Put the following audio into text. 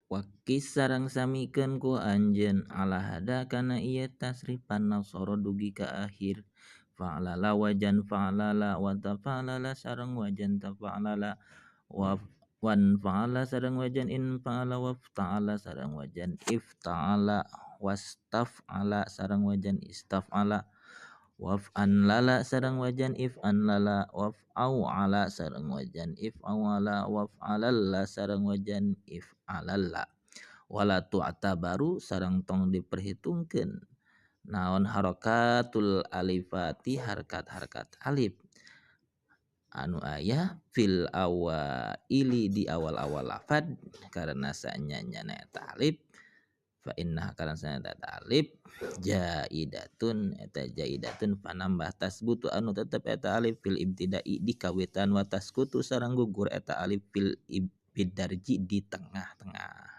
Waqis sareng samikeun ku anjeun ala hada kana ieu tasrifan nasara dugi ka akhir fa'lala wajan fa'lala wa tafa'lala sareng wajan tafa'lala wa wan fa'ala sareng wajan in fa'ala wafta'ala sareng wajan ifta'ala wastaf'ala sareng wajan istaf'ala waf'anlala sareng wajan if'anlala waf'au'ala sareng wajan if'au'ala waf'alalla sareng wajan if'alalla wala tu'tabaru sareng tong diperhitungkeun naon harakatul alifati harkat-harkat alif anu aya fil awaili di awal-awal lafad karena sanyanya eta alif fa inna karena sanyana eta alif jaidatun eta jaidatun panambah tasbutu anu tetep eta alif fil ibtidai di kawitan wa taskutu sareng gugur eta alif fil ibtidarji di tengah-tengah.